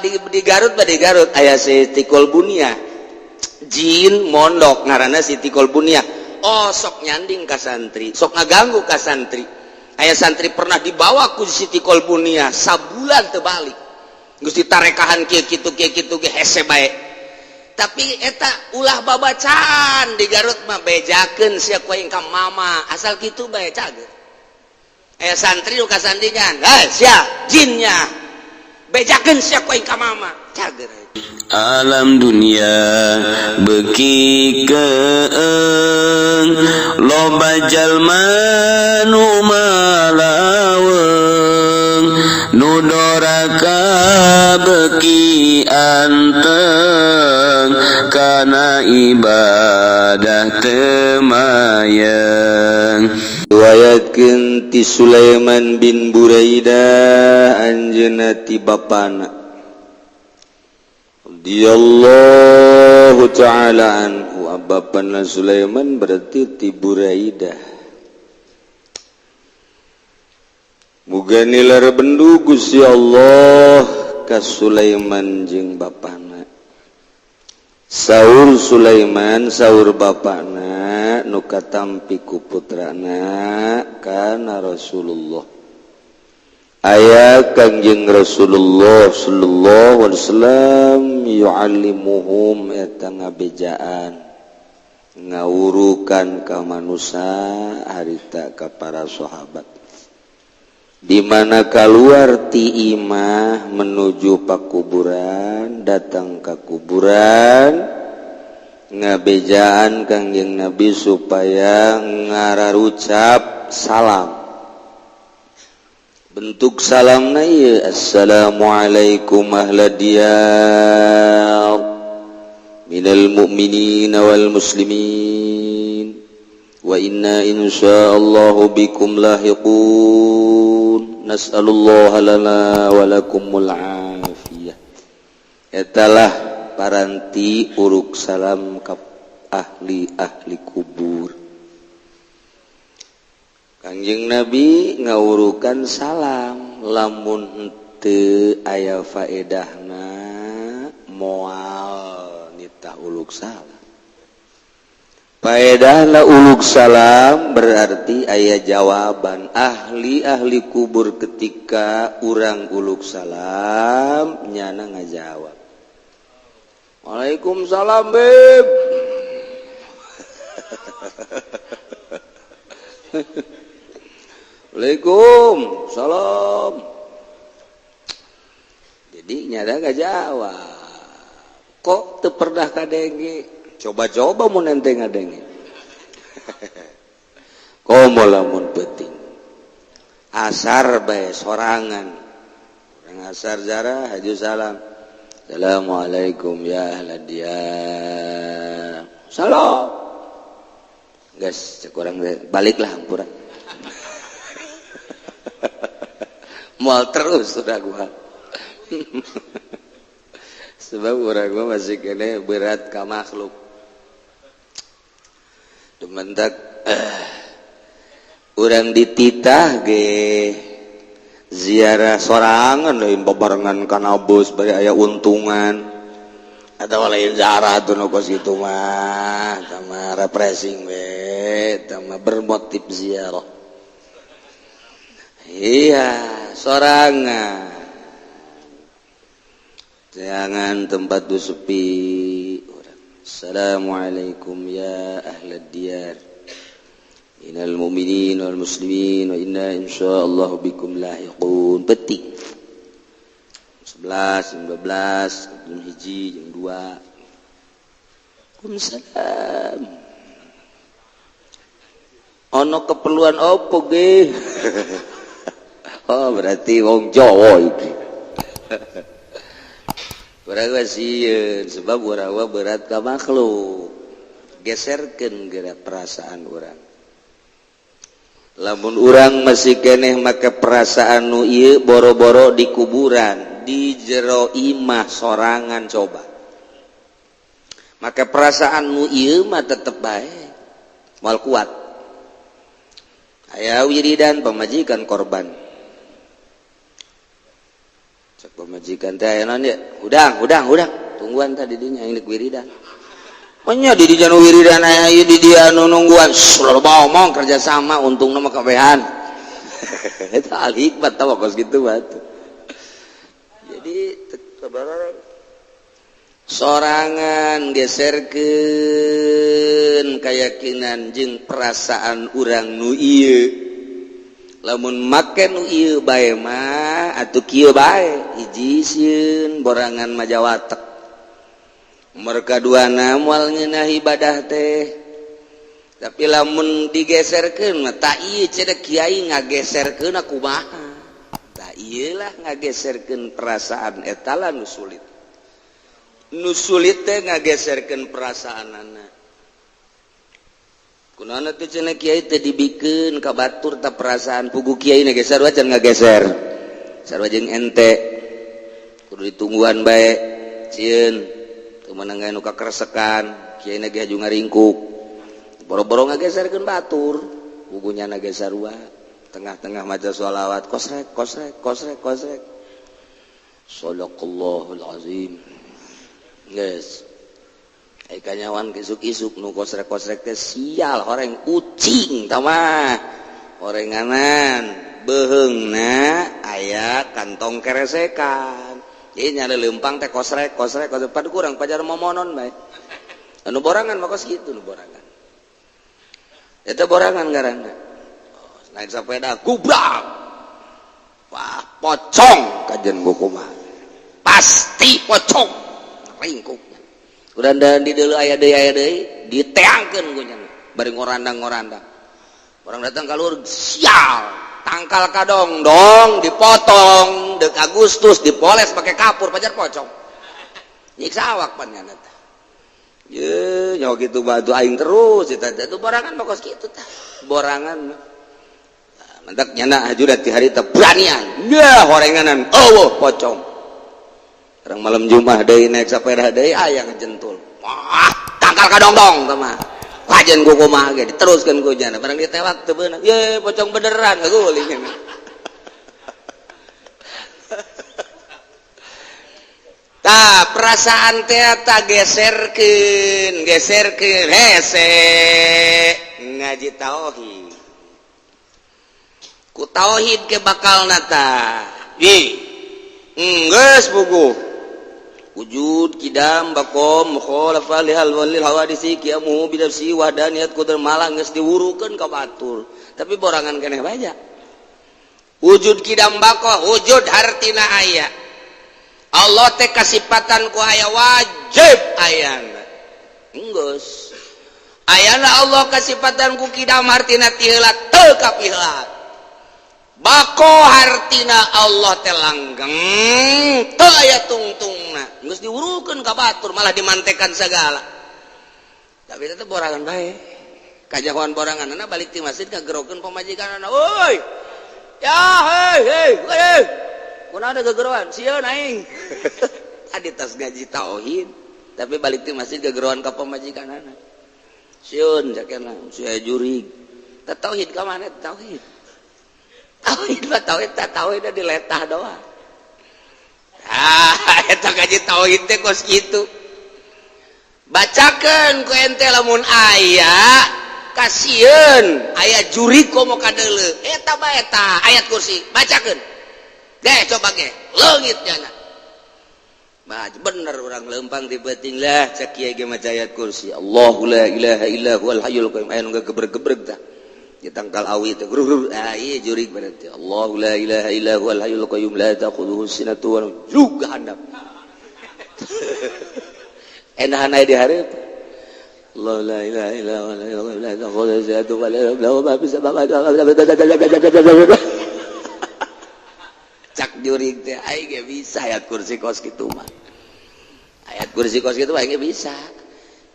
Di Garut mah, di Garut aya Siti Kolbunia, jin mondok ngaranna Siti Kolbunia. Oh, sok nyanding ka santri, sok ngaganggu ka santri. Aya santri pernah dibawa ku Siti Kolbunia, sabulan teu balik. Geus ditarekahan kieu kitu kieu kitu ge hese bae. Tapi eta ulah babacaan di Garut mah, bejakeun sia ku aing ka mama, asal kitu bae cager. Aya santri nu kasandingan, "Hei sia jinnya, bejakeun sia ku aing ka mama," cager. Alam dunia beki keeng, loba jalma nu malaweng, nu doraka beki anteng, kana ibadah teu mayeng. Riwayatkeun ti Sulaiman bin Buraidah, anjeunna ti bapana radhiyallahu taala anhu. Bapana Sulaiman berarti ti Buraidah. Muga nilar bendu Gusti Allah ka Sulaiman jeung bapana. Saur Sulaiman, saur bapana nu katampi ku putrana, kana Rasulullah, aya Kangjeng Rasulullah sallallahu alaihi wasallam, yu'allimuhum, eta ngabejaan ngawurukan ka manusia harita ka para sahabat, di mana keluar ti imah menuju pakuburan, datang ke kuburan, ngabejaan Kangjeng Nabi supaya ngararucap salam. Bentuk salam na ieu, "Assalamualaikum ahla diyar minal mu'minina wal muslimin wa inna insyaallah bikum lahiqun, nas'alullah lana wa lakumul afiyah." Etalah paranti uruk salam ka ahli-ahli kubur. Kangjeng Nabi ngawurukan salam, lamun henteu aya faedahna moal nitah uluk salam. Faedahna uluk salam berarti aya jawaban ahli-ahli kubur. Ketika urang uluk salam, nyana ngajawab, "Waalaikumsalam, beb." "Waalaikum salam." Jadi nyana ngajawab. Kok teu pernah kadenge? Coba-coba mun ente ngadenge. Komo lamun penting asar bae sorangan, urang asar jarah haju salam, "Assalamualaikum ya ahla diyar." "Salam." Geus cek urang, baliklah hampura. Moal terus sudah gua, sebab urang gua masih kene berat ka makhluk. Dementak urang dititah ge ziarah sorangan, lain babarengan kana bus bari aya untungan atau lain ziarah tuh. Nu kos kitu mah tama refreshing we, tama bermotif ziarah. Iya, sorangan, jangan tempat tuh sepi. "Assalamualaikum ya ahla diyar minal mu'minin wal muslimin wa inna insyaallah bikum lahiqun." Petik 11, 12, jam 1, jam 2. "Waalaikumsalam. Ono keperluan opo ge?" Oh, berarti wong Jawa iki. Urang sieun sebab urang berat ka makhluk. Geserkeun geura perasaan urang. Lamun urang masih keneh make perasaan nu ieu, boro-boro di kuburan, di jero imah sorangan coba. Maka perasaan nu ieu mah tetep bae moal kuat. Aya wiridan pamajikan korban. Cek pamajikan teh aya naon ye? Hudang, hudang, hudang. Tungguan tadi dinya aing deuk wiridan. Nya di dinya nu wiridan aya ieu di dia nu nungguan. Loba omong kerja sama untungna mah kabehan. Eta al hikmat tah kos kitu mah. Jadi sorangan geserkeun keyakinan jeung perasaan urang nu ieu. Lamun make nu ieu bae mah atuh kieu bae hiji sieun borangan majawatek. Mereka duana moal ngeunah ibadah teh. Tapi lamun digeserkeun mah tak ieu cenah kiai ngageserkeun kumaha. Tak ieu lah ngageserkeun perasaan eta lah nu sulit. Nu sulit teh ngageserkeun perasaanana. Kunaon teh cenah kiai teh dibikeun ka batur ta perasaan pugu kiai na ge sarua can ngageser. Sarua jeung ente. Kudu ditungguan bae sieun. Menangga nu kakeresekan kiai na ge haju ngaringkuk boro-boro ngageserkeun batur pugunya na ge sarua tengah-tengah maca sholawat kosrek kosrek kosrek kosrek sadaqallahul azim geus ai kanyawan isuk-isuk nu kosrek-kosrek teh sial horeng ucing tah mah horenganan beuheungna aya kantong keresekan. Jadi nyala lempang teh kosrek kosrek kosrek padu kurang pajar momonon bae. Anu borangan mah kos kitu nu borangan. Eta borangan ngaranna. Oh, naik sepeda gubrak. Wah, pocong kajen buku mah. Pasti pocong. Ringkuk. Udah dan di deuleu aya deui diteangkeun ku nya. Bari ngorandang-ngorandang. Orang datang keluar sial. Tangkal kadong dong dipotong dek Agustus dipoles pakai kapur pajar pocong nyiksa awak pan nyana tah ye nyawa gitu batu aing terus eta teh borangan mah kos kitu tah borangan mantak nyana haju ti hari teh beranian nya horenganan eueuh pocong orang malam Jumat deui naik sepeda deui aya ngejentul wah tangkal kadong dong tah mah kajen ku kumaha ge diteruskeun ku jana barang ditewak teu beunang ye pocong beneran ngaguling. Tah perasaan teh ta geserkeun geserkeun hese ngaji tauhid ku tauhid ke bakalna tah ih geus buku wujud kidam bakom mukhalafa lihal walil hawadisi qiyamuhu bi nafsi wahdaniyat qudar malah geus diwurukeun ka batur tapi borangan keneh baja wujud kidam bako wujud hartina aya Allah teh kasipatan ku aya wajib ayana geus ayana Allah kasipatan ku kidam hartina ti heula teu kapiheula bako hartina Allah teh langgeng teu aya tungtungna geus diwurukeun ka batur malah dimantekan segala tapi eta borangan bae kajahoan boranganna balik ti masjid ngagerokeun pamajikanna euy ya hei hei hei kunaon ada gegeroan sieun aing tadi tas gaji tauhid tapi balik ti masjid gegeroan ka pamajikanna sieun cakena sia jurig teh tauhid ka mana tauhid tauhid mah tauhid teh tauhid diletah doang. Ah eta gaji tauhid teh kos kitu. Bacakeun ku ente lamun aya kasieun aya jurig komo kadeuleu eta bae eta ayat kursi bacakeun. Deh coba ge leungit jana. Bah bener urang leumpang di beuting lah cek kiai ge maca ayat kursi. Allahu la ilaha illa huwal hayyul qayyum aya nu gebreg-gebreg tah. Ditangkal awi teh grur ah ieu jurig berarti Allahu la ilaha illa huwal hayyul qayyum la ta'khudhuhu sinatun wa juga handap enahan aya di hareup Allah la ilaha illa huwal hayyul qayyum la ta'khudhuhu sinatun wa la nawm ma fis samawati cak jurig teh aing ge bisa ayat kursi kos kitu mah ayat kursi kos kitu aing ge bisa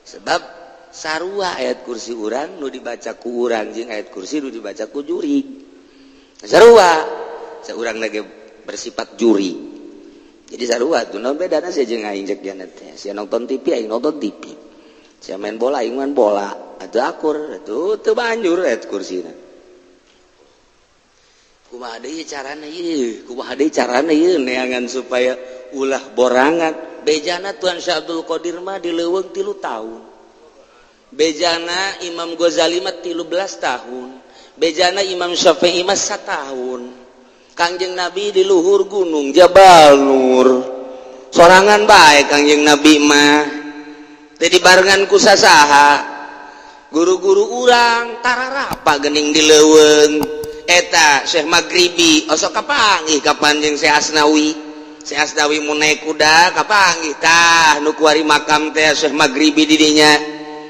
sebab sarua ayat kursi urang nu dibaca ku urang jeung ayat kursi nu dibaca ku jurig sarua saurang lagi bersifat juri jadi sarua tuh naon bedana sia jeung aing cek jana teh sia nonton TV aing nonton TV sia main bola aing main bola atuh akur atuh teu banjur ayat kursina. Kumaha deui carana ieu, kumaha deui carana ieu neangan supaya ulah borangan. Bejana Tuan Syekh Abdul Qadir mah di leuweung 3 tahun. Bejana Imam Ghazali mah 13 tahun. Bejana Imam Syafi'i mah 1 tahun. Kangjeng Nabi di luhur gunung Jabal Nur. Sorangan bae Kangjeng Nabi mah. Teu dibarengan ku sasaha. Guru-guru urang tararapa geuning di leuweung. Eta Syekh Maghribi osok kapanggih kapan jeung Syekh Asnawi. Syekh Asnawi mun naik kuda kapanggih tah nu kuari makam teh Syekh Maghribi di dinya.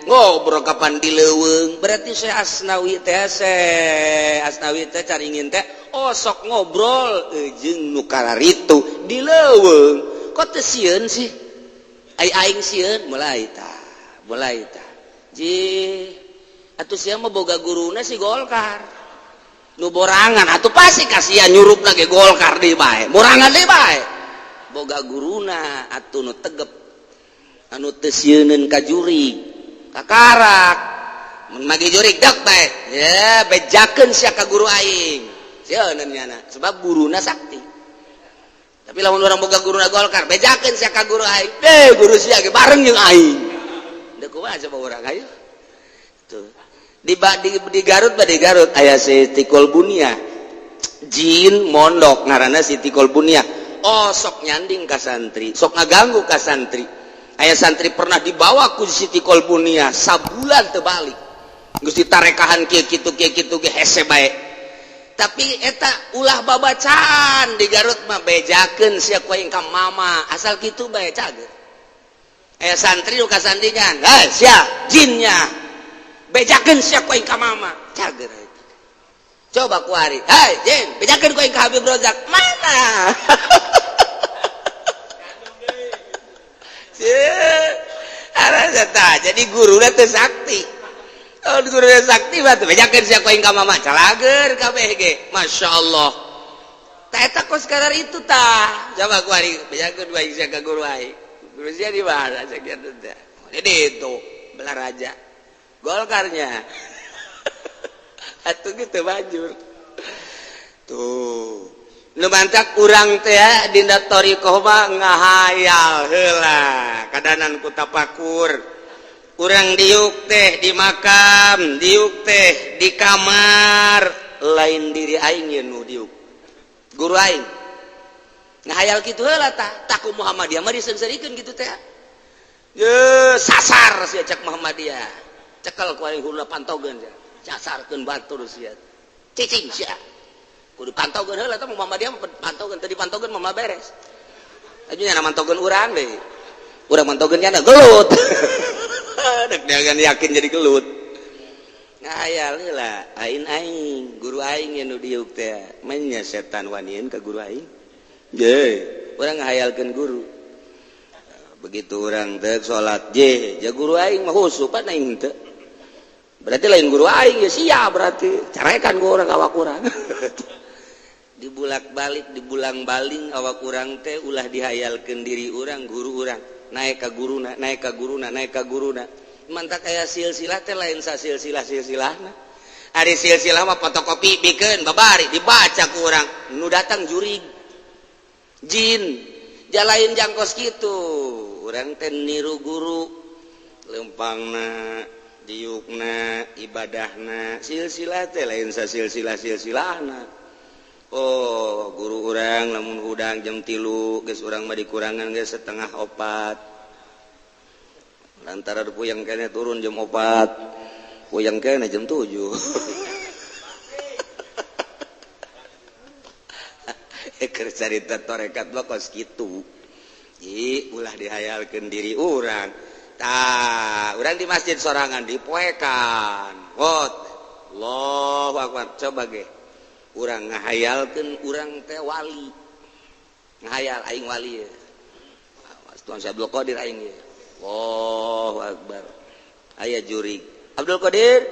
Ngobrol kapan di leuweung berarti Syekh Asnawi teh Syekh Asnawi teh caringin teh osok ngobrol jeung nu kararitu di leuweung. Kok teu sieun sih? Ai aing sieun mulai tah, mulai tah. Ji atuh sia mah boga guruna si Golkar. Nu borangan atuh pasti kasihan nyurupna ge Golkar deui bae. Borangan deui bae. Boga guruna atuh nu tegep. Anu teu sieuneun ka jurig, kakarak. Mun magi jurig dek bae. Ya bejakeun sia ka guru aing. Sieuneun nyana sebab guruna sakti. Tapi lamun urang boga guruna Golkar, bejakeun sia ka guru aing. Deh guru sia ge bareng jeung aing. Deuk kumaha coba urang hayu. Tuh. Di Garut ba di Garut aya Siti Kolbunia. Jin mondok ngaranna Siti Kolbunia. Oh sok nyanding ka santri, sok ngaganggu ka santri. Aya santri pernah dibawa ku Siti Kolbunia sabulan teu balik. Geus ditarekahan kieu kitu kieu kitu ge hese bae. Tapi eta ulah babacaan di Garut mah bejakeun sia ku aing ka mama, asal kitu bae cager. Aya santri nu kasandingan, "Hei sia jinnya." Bejakeun sia ku aing ka mama, cager eta. Coba kuari, "Hei jin, bejakeun ku aing ka Habib Rozak." Mana? Jadi guruna teu sakti. Oh guruna sakti mah teu bejakeun sia ku aing ka mama, calager kabeh ge. Masyaallah. Tah eta kos kadar itu tah. Coba kuari bejakeun ku aing sia ka guru aing. Guru sia di mana sakieu teh. Jadi itu belah raja. Golkarnya. Atuh gitu banjur. Tuh. Nu mantak urang teh dina thariqah mah ngahayal heula kadanan ku tapakur. Urang diuk teh di makam, diuk teh di kamar, lain diri aing ye nu diuk. Guru aing. Ngahayal kitu heula tah, tah ku Muhammadiyah mah diseungseurikeun kitu teh. Ye sasar sia cek Muhammadiyah. Cekel ku aing hurna pantogeun sia. Sasarkeun batur sia. Cicing sia. Kudu pantogeun heula tah Muhammadiyah mah pantogeun, teu dipantogeun mah beres. Aju nya mantogeun urang deui. Urang mantogeun nya gelut. Dek jangan yakin jadi gelut. Ngahayal heula aing aing, guru aing nu diuk teh. Manya setan wanian ka guru aing. Ye, urang ngahayalkeun guru. Begitu urang teh salat je, ja guru aing mah khusyuk pan aing teu. Berarti lain guru aing ya sia berarti. Carekan gua urang awak urang. Dibulak-balik, dibulang-baling awak urang teh ulah dihayalkeun diri urang, guru urang. Naik ka guruna, naik ka guruna, naik ka guruna. Mantak aya silsilah teh lain sasilsilah silsilahna. Ari silsilah mah fotokopi bikeun babari dibaca ku urang. Nu datang jurig. Jin jalain jangkos kitu. Urang teh niru guru lempangna, diukna, ibadahna, silsilah teh lain sasilsilah silsilahna. Oh, guru urang lamun hudang jam 3 geus urang mah dikurangan geus 3:30. Lantaran puyeng kene turun jam 4, puyeng kene jam 7. Keur carita tarekat mah kos kitu. Ih, ulah dihayalkeun diri urang. Tah, urang di masjid sorangan dipoekan. Wot. Allahu akbar. Coba ge. Urang ngahayalkeun urang teh wali. Ngahayal aing wali ye. Tuan Syekh Abdul Qadir aing ye. Allahu akbar. Aya jurig. Abdul Qadir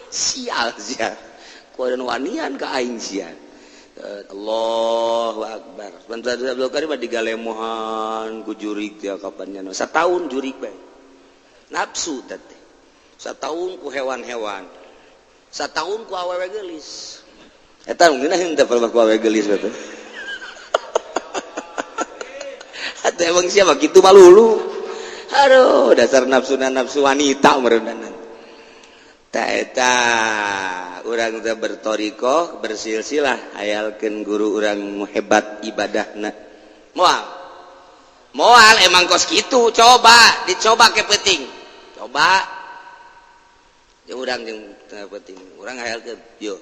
sial sia. Kuadan wanian ka aing sia. Allahu akbar. Bantuan Abdul Qadir mah digalemohan ku jurig teh kapan nya. Sataun jurig bae. Nafsu teh. Sataun ku hewan-hewan. Sataun ku awewe geulis. Eta ngeunah henteu palebah ku awe geulis batu. Atuh emang siapa kitu malulu. Aduh, dasar nafsuna nafsu wanita meureunan. Ta eta urang teh bertorikoh, bersilsilah hayalkeun guru urang hebat ibadahna. Moal. Moal emang kos kitu, coba dicoba ke penting. Coba urang yang tengah peting urang hayalkeun yo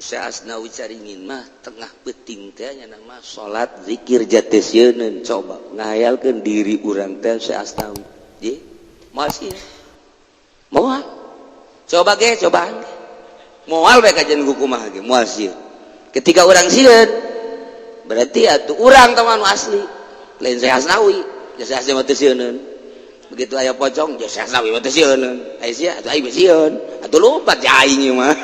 Syekh Asnawi Caringin mah tengah peting teh nya mah salat zikir jatesieun coba ngahayalkeun diri urang teh Syekh Asnawi ye masih moal coba ge cobaan ge moal bae kajian kumaha ge moal sieun ketika urang sieun berarti atuh urang teh anu asli lain Syekh Asnawi ya Syekh Asnawi teh sieuneun begitu aya pocong ya Syekh Asnawi mah teh sieun aya sia atuh aing sieun atuh lompat ja aing mah.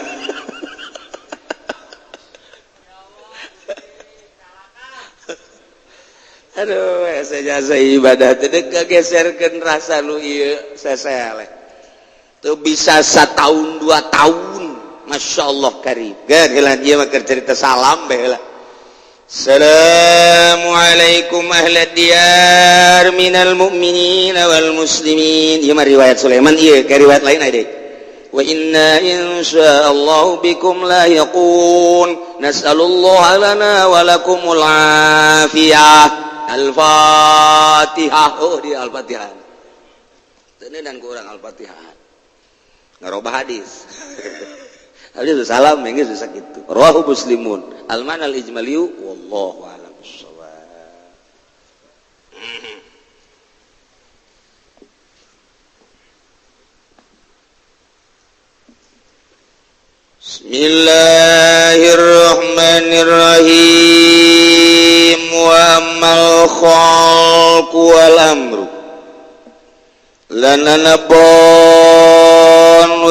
Aduh asa jasa ibadah teh kageserkeun rasa nu ieu seseleh teu bisa satahun 2 tahun masyaallah karim geun heula ieu mah keur cerita salam bae heula. Assalamualaikum ahla diyar minal mu'minina wal muslimin. Ieu mah riwayat Sulaiman ieu ka riwayat lain aya deui. Wa inna insyaallah bikum lahiqun nas'alullaha lana wa lakumul afiyah. Al-Fatihah. Oh dia Al-Fatihah. Teuneunang ku urang Al-Fatihah. Ngarobah hadis. Hadis salam geus bisa kitu. Rawahu Muslimun. Al-ma'na al-ijmaliyu wallahu a'lam bissawab. Bismillahirrahmanirrahim. Wa ammal khalqu wal amru lana nabon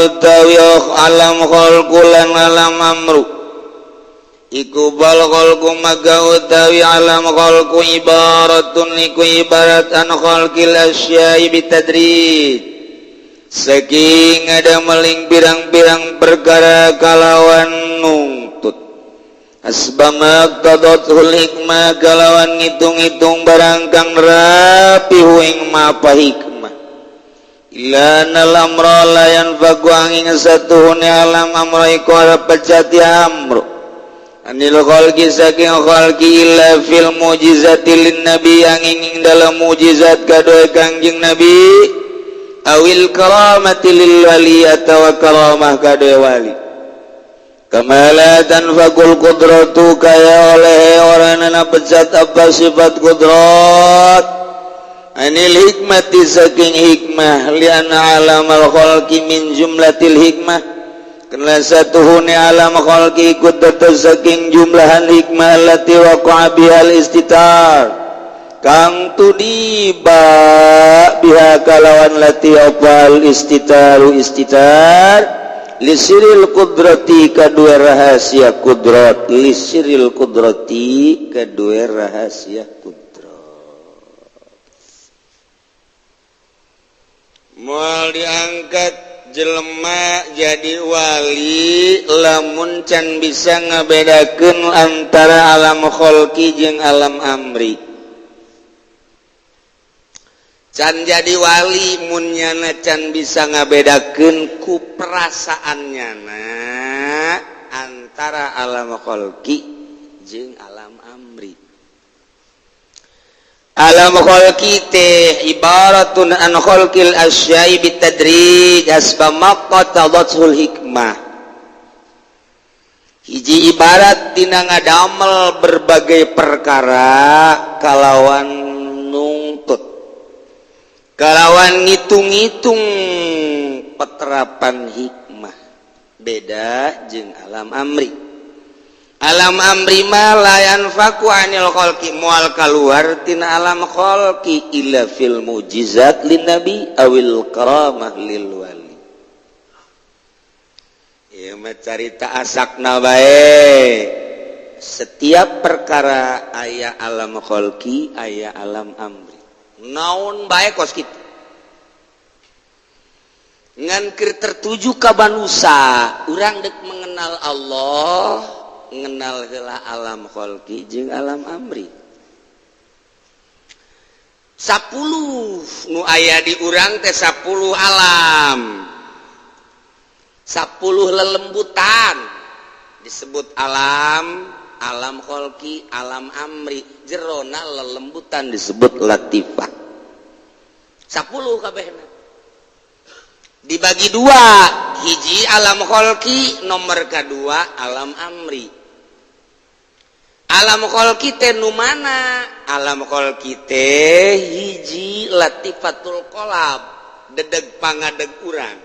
utawi alam khalqu lan alam amru iku bal khalqu maga utawi alam khalqu ibaratun iku ibarat an khalqil asya'i bitadrij saking ada meling pirang-pirang perkara kalawan nungtut asbama qadatul hikmah kalawan ngitung-ngitung barang kang rapi ing mapa hikmah ila nal amra la yanfaku angin satuhune alam amra iku pecati amru anil khalqi saking khalqi illa fil mujizati lin nabi angin dalam mujizat kadoe Kangjeng Nabi awil karamati lil wali atawa karamah kadoe wali kama la tanfaqul qudratu kaya oleh oranana pecat apa sifat kudrat anil hikmati saking hikmah liana alamal khalqi min jumlatil hikmah karena satuhune alam khalqi ikut dados saking jumlahan hikmah allati waqa'a bihal istitar kang tudiba biha kalawan lati opal istitaru istitar lisiril kudrati kadua rahasia kudrat lisiril kudrati kadua rahasia kudrat moal diangkat jelema jadi wali lamun can bisa ngabedakeun antara alam kholqi jeung alam amri. Can jadi wali mun nyana can bisa ngabedakeun ku perasaan nyana antara alam kholqi jeung alam amri. Alam kholqi teh ibaratun an kholqil asya'i bitadrij hasba maqtadatul hikmah. Hiji ibarat dina ngadamel berbagai perkara kalawan nungtut, kalawan ngitung-ngitung peterapan hikmah. Beda jeung alam amri. Alam amri ma la yanfaku anil khalqi mual kaluar tina alam khalqi illa fil mujizat lin nabi awil karamah lil wali. Ieu mah carita asakna bae. Setiap perkara aya alam khalqi, aya alam amri. Naon bae kos kitu. Ngan keur tertuju ka manusa, urang deuk mengenal Allah, Ngenal heula alam kholqi jeung alam amri. 10 nu aya di urang teh, 10 alam, 10 lelembutan disebut alam, alam kholqi, alam amri. Jerona lelembutan disebut latifah. 10 kabehna dibagi dua, hiji alam kholqi, nomor kedua alam amri. Alam kholqi teh nu mana? Alam kholqi teh hiji latifatul qolab, dedeg pangadeg urang.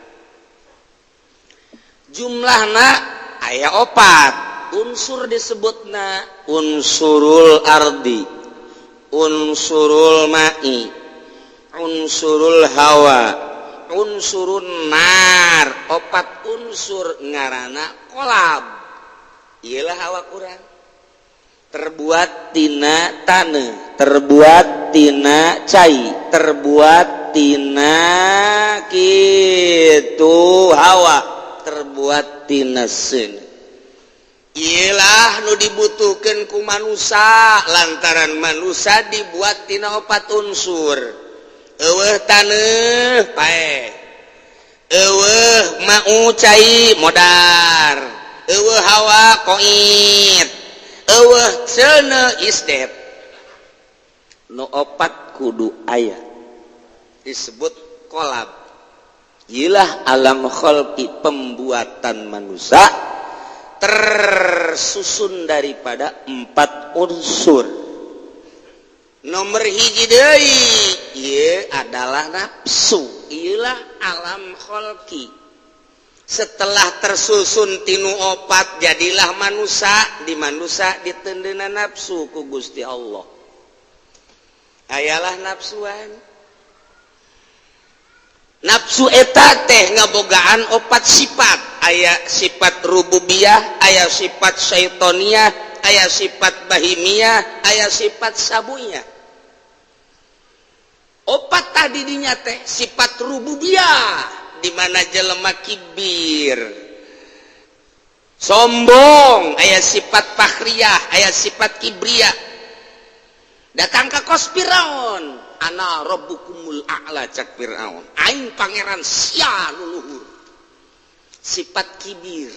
Jumlahna aya opat unsur, disebutna unsurul ardi, unsurul ma'i, unsurul hawa, unsurun nar. Opat unsur ngarana kolab. Iyalah awak urang terbuat tina tanah, terbuat tina cai, terbuat tina kitu hawa, terbuat tina seuneu. Iyalah nu dibutuhkan ku manusia, lantaran manusia dibuat tina opat unsur. Euweuh taneuh, paeh. Euweuh mau cai, modar. Euweuh hawa, koit. Euweuh seuneu, isdet. Nu opat kudu aya, disebut kolab. Iyalah alam kholqi, pembuatan manusia tersusun daripada empat unsur. Nomor hiji deui ieu adalah nafsu. Iyalah alam kholqi. Setelah tersusun tinu opat, jadilah manusia. Di manusia diteundeuna nafsu ku Gusti Allah. Ayalah nafsuan. Nafsu eta teh ngabogaan opat sifat. Aya sifat rububiyah, aya sifat syaitoniah, aya sifat bahimiyah, aya sifat sabunya. Opat tadi dinya teh. Sifat rububiyah di mana jelema kibir, sombong, aya sifat fakhriyah, aya sifat kibriyah. Datang ke kos Firaun, "Ana rabbukumul a'la," cak Firaun, "aing pangeran sia luluhur." Sifat kibir,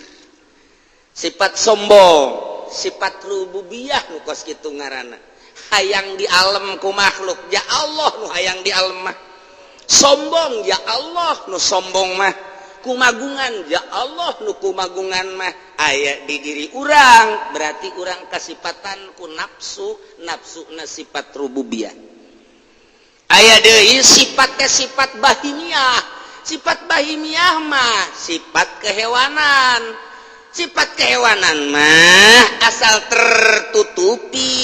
sifat sombong, sifat rububiyah nu kos kitu ngaranna hayang di alam ku makhluk. Ya Allah nu hayang di alam mah sombong, ya Allah nu sombong mah kumagungan, ya Allah nu kumagungan mah. Aya di diri urang, berarti urang kasipatan ku nafsu. Nafsu na sifat rububiyah. Aya deui sifatnya sifat bahimiyah. Sifat bahimiyah mah sifat kehewanan. Sifat kehewanan mah asal tertutupi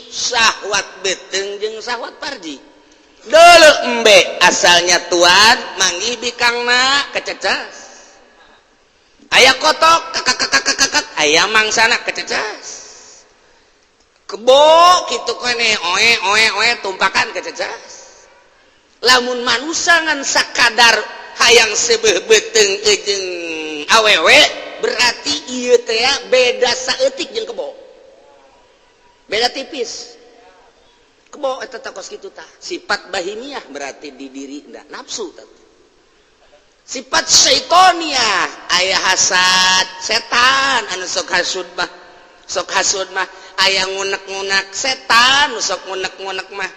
syahwat beteng jeung syahwat parji dulu. Embe asalnya tuan manggih bikangna, kececas. Aya kotok, kakak, aya mangsana, kececas. Kebo gitu kene, oe oe oe, tumpakan, kececas. Lamun manusia ngan sakadar hayang seubeuh beuteung jeung awewe, berarti ieu teh beda saeutik jeung kebo, beda tipis. Kebo eta teh kos kitu tah, sifat bahimiah berarti di diri ndak nafsu tah. Sifat syaitoniah, aya hasad setan anu sok hasud mah. Sok hasud mah aya ngunek-ngunek setan nu sok ngunek-ngunek mah.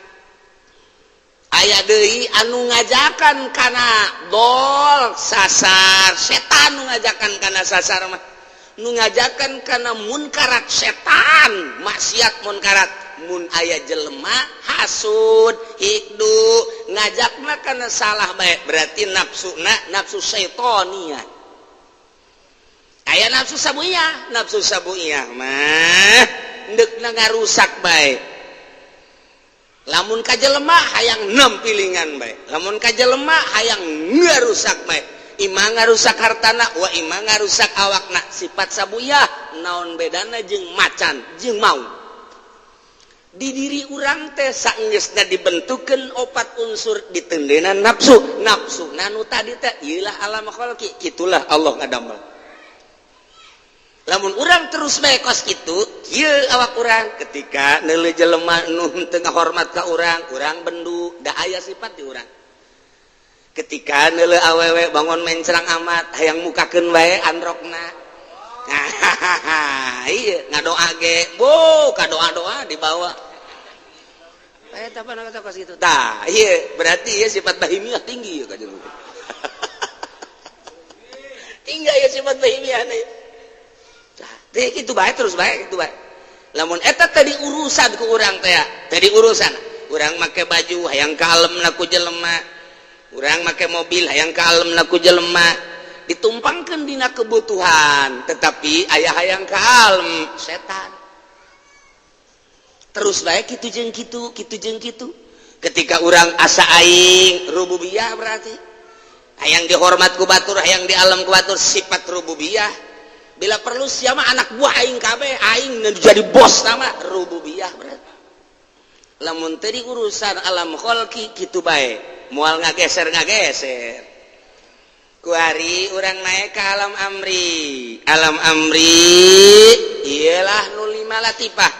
Aya deui anu ngajakan kana dol, sasar, setan nu ngajakan kana sasar mah. Nu ngajakan kana munkarat setan, maksiat, munkarat. Mun aya jelema hasud, hikdu, ngajakna kana salah bae, berarti nafsuna nafsu syaitoniah. Aya nafsu sabuiyah. Nafsu sabuiyah mah ndekna ngarusak bae. Lamun ka jelema hayang nempilingan bae, lamun ka jelema hayang ngarusak bae, ima ngarusak hartana wa ima ngarusak awakna, sifat sabuyah. Naon bedana jeung macan jeung mau? Di diri urang teh saenggeusna dibentukeun opat unsur, diteundeuna nafsu. Nafsu nanu tadi teh ieulah alam khalqi. Itulah Allah ngadamel. Lamun urang terus bae kos kitu, kieu awak urang ketika neuleuh jelema nu teu ngahormat ka urang, urang bendu, da aya sifat di urang. Ketika neuleuh awewe bangun mencrang amat, hayang mukakeun bae androkna. Nah, iya ngadoa ge, bu, kadoa-doa dibawa. Eta apa kata kos kitu. Tah, iya berarti ya sifat bahimiah tinggi ya kajian. Tinggi ya sifat bahimiah nih. Teh itu baik, terus baik itu baik. Lamun eta tadi urusan ku urang teh, tadi urusan. Urang make baju hayang kalem ku jelema. Urang make mobil hayang kalem ku jelema. Ditumpangkeun dina kebutuhan, tetapi aya hayang kalem setan. Terus baik kitu jeung kitu, kitu jeung kitu. Ketika urang asa aing rububiyah, berarti hayang dihormat ku batur, hayang di alam ku batur, sifat rububiyah. Bila perlu siapa anak buah aing kabeh, aing jadi bos, nama rububiyah. Berarti lamun tadi urusan alam kholqi kitu bae, moal ngageser ngageser. Kuari urang naik ke alam amri. Alam amri ialah nu lima latifah: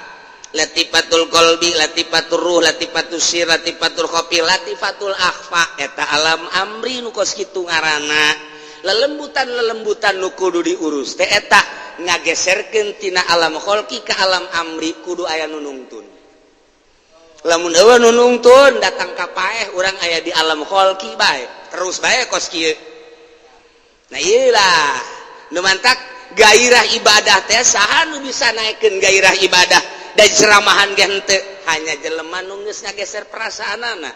latifatul qalbi, latifatul ruh, latifatul sir, latifatul khofi, latifatul akhfa. Eta alam amri nu kos kitu ngaranna lelembutan. Lelembutan nu kudu diurus teh eta ngageserkeun tina alam kholqi ke alam amri, kudu aya nu nungtun. Lamun euweuh nu nungtun, datang ka paeh urang aya di alam kholqi bae, terus bae kos kieu. Nah, iyalah nu mantak gairah ibadah teh. Saha nu bisa naikkeun gairah ibadah dan ceramahan ge henteu? Hanya jelema nu geus ngageser perasaanana,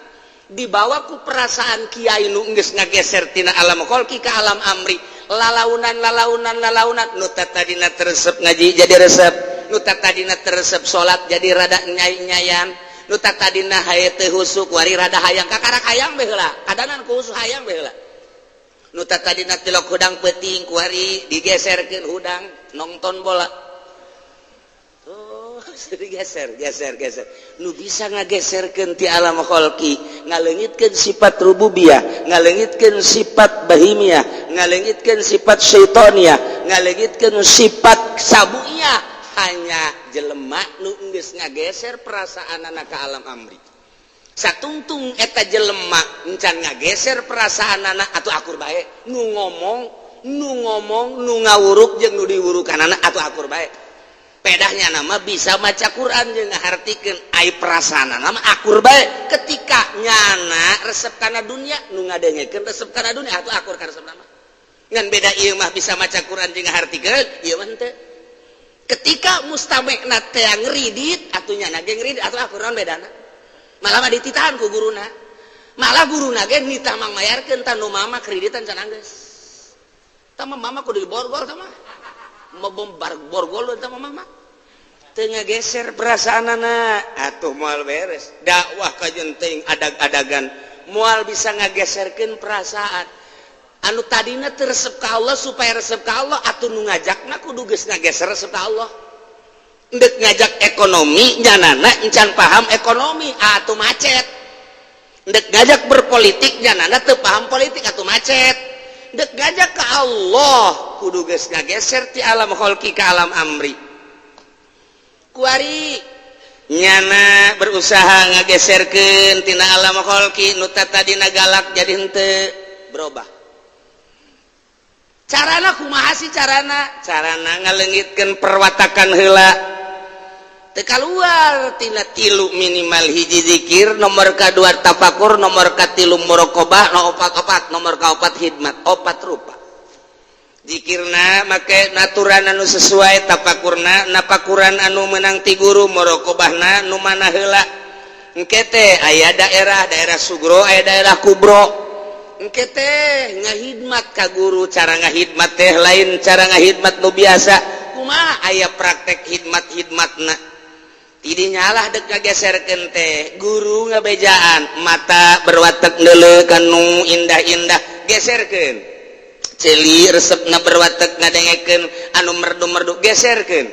dibawa ku perasaan kiai nu geus ngageser tina alam kholqi ke alam amri. Lalaunan, lalaunan, lalaunan, nu tadina teu resep ngaji jadi resep, nu tadina teu resep salat jadi rada nyai-nyayan, nu tadina haye teu husuk wari rada hayang, kakarak hayang bae heula, kadanan ku husuk hayang bae heula. Nu tadina tilok hudang peuting, kuari digeserkeun hudang nonton bola. Oh, digeser, geser, geser. Nu bisa ngageserkeun ti alam kholqi, ngaleungitkeun sifat rububiyah, ngaleungitkeun sifat bahimiyah, ngaleungitkeun sifat syaitoniah, ngaleungitkeun sifat sabuiyah, hanya jelema nu geus ngageser perasaanana ka alam amri. Satungtung eta jelema encan ngageser perasaanana, atuh akur bae nu ngomong, nu ngomong, nu ngawuruk jeung nu diwurukanana, atuh akur bae. Pedahnya nama bisa maca Quran jeung ngahartikeun, ai perasaan nama akur bae. Ketika nyana resep kana dunia, nu ngadengekeun resep kana dunia, atuh akur kana resep nama. Ngan beda ieu mah bisa maca Quran jeung ngahartikeun, ieu mah henteu. Ketika mustamekna teh ngeridit, atuh nyana ge ngeridit, atuh akur. Naon bedana? Malah mah dititahan ku guruna, malah guruna ge nitah mang mayarkeun. Tah, nu mama kreditan can anggeus tah mah, mama kudu diborgol. Tah mah mau borgol tah mah, mama teu ngageser perasaanana, atuh moal beres dakwah. Kajen teuing adag-adagan moal bisa ngageserkeun perasaan anu tadina teu resep ka Allah supaya resep ka Allah. Atuh nu ngajakna kudu geus ngageser resep ka Allah. Ndek ngajak ekonomi, nyanana encan paham ekonomi, atuh macet. Ndek ngajak berpolitik, nyanana teu paham politik, atuh macet. Ndek ngajak ke Allah, kudu geus ngageser ti alam kholqi ke alam amri. Kuari nyana berusaha ngageserkeun tina alam kholqi, nu tadina galak jadi henteu, berubah. Carana kumaha sih carana? Carana ngaleungitkeun perwatakan heula, teu kaluar tina tilu minimal: hiji zikir, nomor kadua tafakur, nomor katilu muraqabah, no opat opat nomor kaopat khidmat. Opat rupa. Zikirna make naturan anu sesuai, tafakurna napakuran anu menang ti guru, muraqabahna nu mana heula. Engke teh aya daerah daerah sugro, aya daerah kubro. Engke teh ngahidmat ka guru. Cara ngahidmat teh lain cara ngahidmat nu biasa. Kumaha? Aya praktek hidmat hidmatna. Tidinya lah dek ngageserkeun teh, guru ngabejaan, mata berwatek neuleuh kanu indah-indah, geserkeun. Ceuli resepna berwatek ngadengekeun anu merdu-merdu, geserkeun.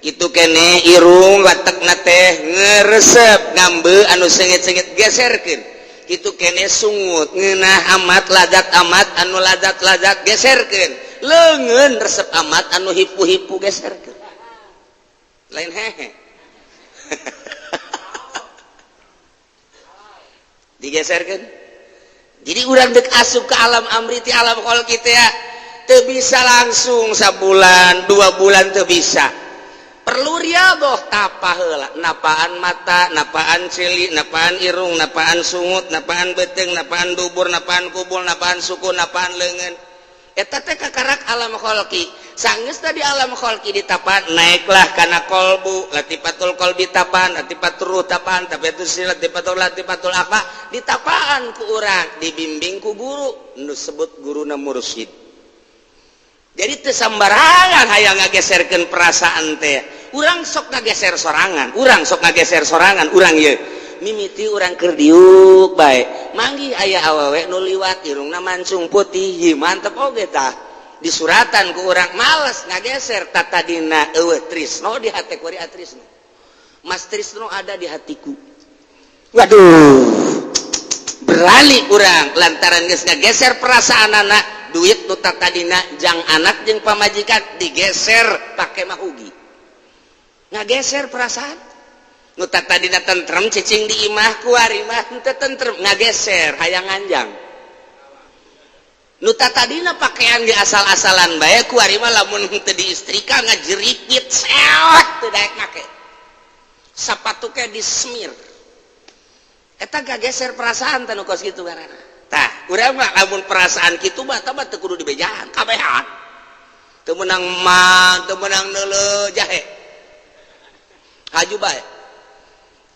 Itu kene irung watekna teh ngeresep ngambe anu sengit-sengit, geserkeun. Itu kene sungut ngeunah amat, ladat amat, anu ladat-ladat, geserkeun. Leungeun resep amat anu hipu-hipu geserkeun. Lain hehe. Digeserkeun. Jadi urang dek asup ke alam amri ti alam kholqi teh teu bisa langsung sabulan, 2 bulan teu bisa. Perlu riadoh, tapa heula, napaan mata, napaan ceuli, napaan irung, napaan sungut, napaan beuteung, napaan dubur, napaan kubul, napaan suku, napaan leungeun. Eta teh kakarak alam kholqi. Sanggeus tadi alam kholqi ditapan, naiklah kana kolbu, latifatul kolbi tapan, latifatul ruh tapan, tapi itu si latifatul latifatul apa ditapaan ku urang, dibimbing ku guru nu sebut guruna mursyid. Jadi teu sambarangan hayang ngageserkeun perasaan teh. Urang sok ngageser sorangan, urang sok ngageser sorangan, urang ieu mimiti urang keur diuk bae, manggih aya awewe nu liwat, irungna mancung putih, ieu mantep oge tah. Disuratan ku urang, males ngageser. Tatadina eueuh trisno di hate, kuari atrisno. Mas Trisno ada di hatiku. Waduh, berani urang lantaran geus ngageser perasaan anak. Duit nu tadina jang anak jeung pamajikan digeser pake mahugi, ngageser perasaan. Nu tadina tentrem cicing di imah, kuari mah henteu tentrem, ngageser hayang nganjang. Nu tadina pakaian ge asal-asalan bae, kuari mah lamun henteu diistrika ngajeripit sewot, teu daek make. Sapatu ke disemir. Eta ngageser perasaan teh nu kos kitu ngaranna. Tah, urang mah lamun perasaan kitu mah tah mah teu kudu dibejaan, kabehan. Teu meunang mah, teu meunang neuleuh jahe. Haju bae.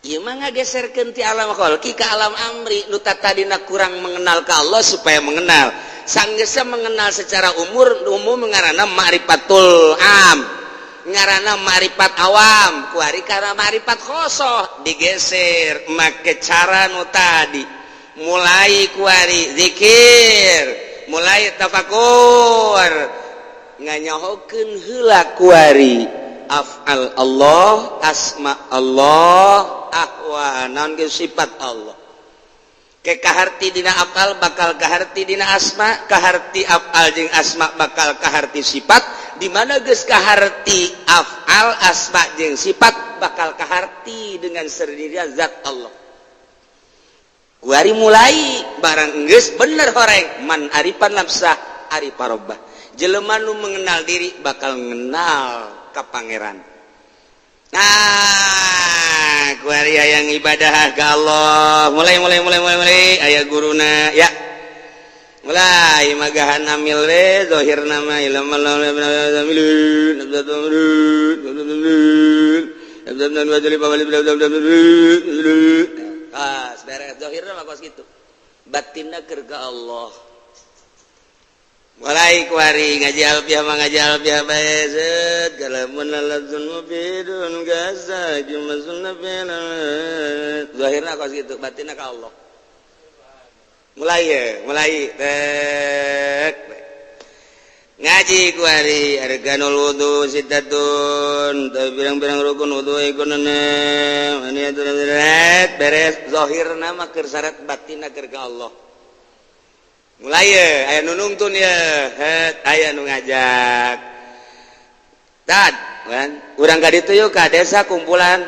Ieu mah ngageserkeun ti alam kholqi ka alam amri. Nu tadina kurang mengenal ka Allah supaya mengenal. Sanggeusna mengenal secara umur umum ngaranna ma'rifatul am. Ngaranna ma'rifat awam, kuari karena ma'rifat khosoh digeser make cara nu tadi. Mulai kuari zikir, mulai tafakur, nganyahokeun heula kuari af'al Allah, asma Allah, ahwa naon ge sifat Allah. Ke kaharti dina afal bakal kaharti dina asma, kaharti afal jeung asma bakal kaharti sifat. Di mana geus kaharti afal, asma jeung sifat, bakal kaharti dengan sendirinya zat Allah. Kuari mulai barang geus bener horeng man arifan nafsah arifa robbah. Jelema nu mengenal diri bakal mengenal ka Pangeran. Nah, kuari hayang ibadah ka Allah, mulai mulai mulai mulai mulai aya guruna ya. Mulai magahan amil we zahir nama ilmu. Ah, beres zahirna mah kos kitu. Batinna keur ka Allah. Mulai kuari ngaji alfiah mah ngaji alfiah bae zeut kalamun laladzun mufidun gaza jumasun nafila. Zahirna kos kitu, batinna ka Allah. Mulai ya, mulai tek ngaji kuari arkanul wudu sittatun, pirang-pirang rukun wudu ikunna beres zahirna mah keur syarat, batinna keur ka Allah. Mulai ya, aya nu nungtun ya, het aya nu ngajak tad kan urang ka ditu yuk ka desa, kumpulan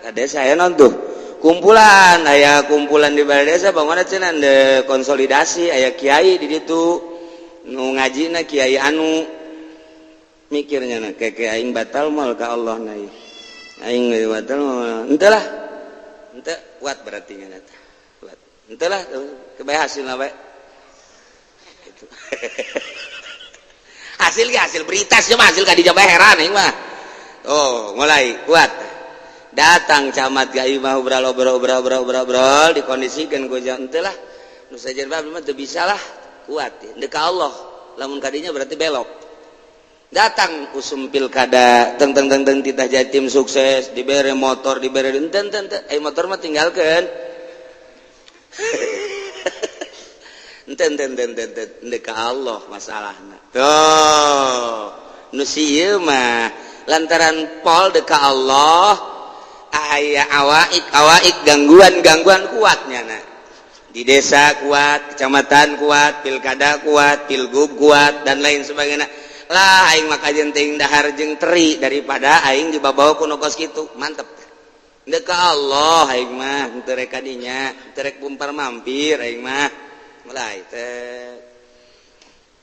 ka desa aya naon tuh kumpulan, aya kumpulan di balai desa bangunna cenah de konsolidasi, aya kiai di ditu nu ngajina kiai anu. Mikirnya na keke aing batal moal ka Allah na ieu aing batal moal henteu lah, henteu kuat berarti nya eta kuat henteu lah, kebae hasilna bae gitu. Hasil ge hasil berita sih mah, hasil ka dieu heran aing mah. Oh, mulai kuat datang camat ka imah, obrol obrol obrol obrol obrol obrol, dikondisikan ku henteu lah nu sajen mah teu bisa lah, kuat deuk ka Allah. Lamun kadinya berarti belok. Datang usum pilkada, teng teng teng teng, titah jadi tim sukses, dibere motor, dibere enten enten eh motor mah tinggalkeun enten enten enten enten deuk ka Allah masalahna. Tuh nu sieun mah lantaran pol deuk ka Allah, aya awaik awaik, gangguan-gangguan kuatnya. Nah, Di desa kuat, kecamatan kuat, pilkada kuat, pilgub kuat, dan lain sebagainya lah. Aing mah kajen teuing dahar jeung teri daripada aing dibawa ku nu kos kitu. Mantep, dek ka Allah aing mah, teu rek ka dinya, teu rek bumpar mampir aing mah. Mulai teh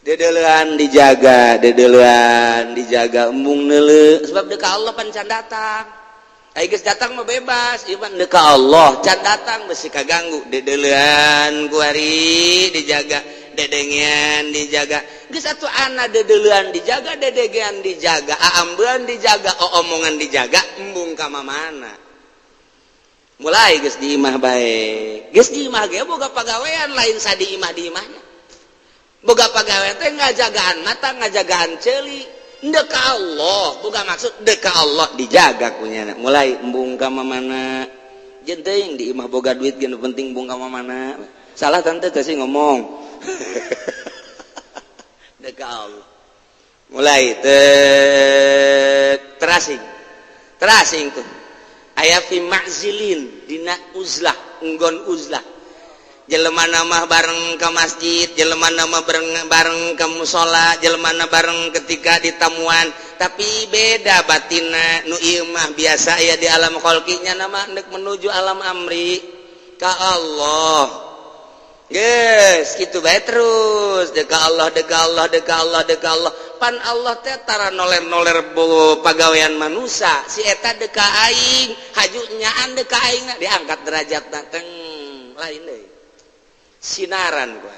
dedelean dijaga, dedelean dijaga, embung neuleu, sebab dek ka Allah pan can datang. Aing geus datang mah bebas, ieu mah dek ka Allah can datang, besi kaganggu. Dedelean kuari dijaga, dedengean dijaga. Geus atuh ana dedelean dijaga, dedengean dijaga, aambean dijaga, omongan dijaga, embung ka mana. Mulai geus di imah bae, geus di imah ge boga pagawean lain sadi imah. Di imahnya boga pagawean teh ngajagaan mata, ngajagaan ceuli. Dek ka Allah, boga maksud dek ka Allah, dijaga kunyana. Mulai embung ka mana jeung teuing di imah boga duit ge, nu penting embung ka mana. Salah tante teh sih ngomong dek ka Allah. Mulai teh terasing, terasing tuh aya fi ma'zilin, dina uzlah, enggon uzlah. Jelema nama bareng ke masjid, jelema nama bareng bareng ke musola, jelema bareng ketika ditamuan, tapi beda batina. Nu ieu mah biasa ya di alam kholqinya, nama hendak menuju alam amri ka Allah. Yes, gitu bae terus dek Allah, dek Allah, dek Allah, dek Allah. Pan Allah teh tara noler-noler pagawean manusia. Si eta dek aing, haju nyaan dek aing, diangkat derajat teng lain deui. Sinaran gua.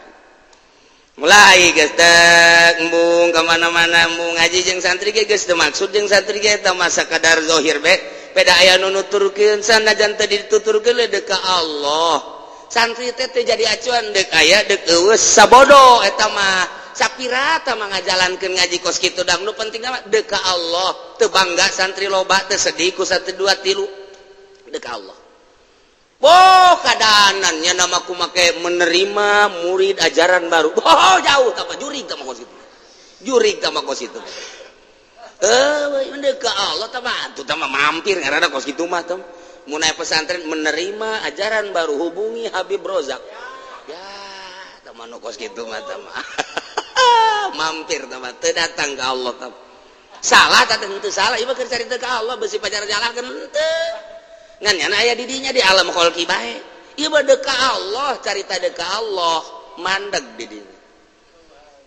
Mulai geus teh embung ka mana-mana, embung ngaji jeung santri ge geus teu maksud jeung santri ge, eta masa kadar zahir be. Beda aya nu nuturkeun, sanajan teu dituturkeun dek ka Allah. Santri teh teu jadi acuan, dek aya dek eueuh sabodo eta mah. Sapirata mah ngajalankeun ngaji kos kitu dang, nu penting mah dek ka Allah. Teu bangga santri loba, teu sedih ku satu dua tilu, dek ka Allah. Boh, kadanannya nama ku make menerima murid ajaran baru. Oh, jauh tama jurig tama kos itu. Jurig tama kos itu. Eh, dek ka Allah tama atuh tama mampir ngaranna kos kitu mah teh. Mun aya pesantren menerima ajaran baru, hubungi Habib Rozak. Ya, tama nu kos kitu mah tama. Mampir tama teu datang ka Allah tama. Salah tah henteu salah, ieu mah keur carita ka Allah besi pacar nyalahkeun henteu. Ngan nyana aya di dinya di alam kholqi bae. Ieu mah dek ka Allah, carita dek ka Allah, mandeg di dinya.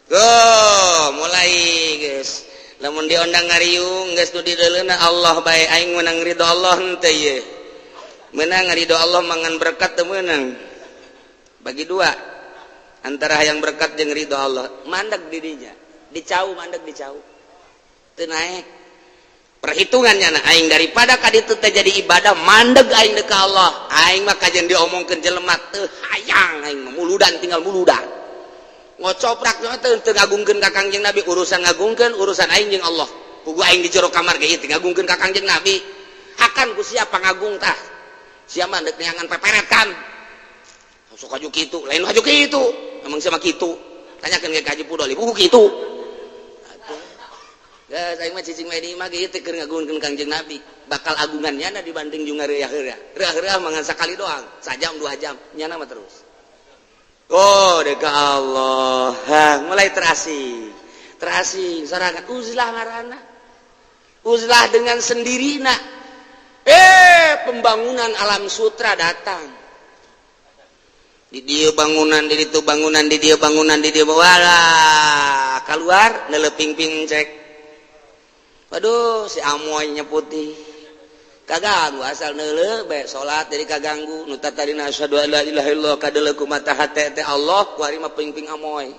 Tuh, mulai geus. Lamun diondang ngariung geus nu dideuleuna Allah bae, aing menang ridho Allah henteu ieu. Menang ridho Allah mangan berkat teu meunang. Bagi dua antara yang berkat jeung ridho Allah, mandeg di dinya. Dicau mandeg, dicau. Teu naek. Perhitungannya nah, aing daripada ka ditu teh jadi ibadah, mandeg aing dek ka Allah. Aing mah kajian diomongkeun jelema teu hayang, aing mah muludan, tinggal muludan. Ngocoprak teh teu ngagungkeun ka Kangjeng Nabi, urusan ngagungkeun urusan aing jeung Allah. Pugu aing di jero kamar ge teu ngagungkeun ka Kangjeng Nabi. Hakan ku siapa ngagung tah? Siapa dek neangan peperet kan? Sok haju kitu, lain haju kitu. Emang siapa kitu? Tanyakeun ke Haji Pudoli, pugu kitu. Geus aing mah cicing we di imah ge teu keur ngagungkeun Kangjeng Nabi. Bakal agungan nyana dibanding jeung ngareuyah-reuah. Reuah-reuah mangan sakali doang, sajam 2 jam, nyana mah terus. Oh, dek Allah. Ha, mulai terasing. Terasing sorangan uzlah ngaranna. Uzlah dengan sendirina. Eh, pembangunan alam sutra datang. Di dia bangunan, di itu bangunan, di dia bangunan, di dia wala keluar neleping ping cek. Waduh, si amoynya putih. Kaganggu asal neule bae salat jadi kaganggu. Nu tadina asyhadu alla ilaha illallah kadeuleu ku mata hate teh Allah, ku ari mah ping-ping amoy.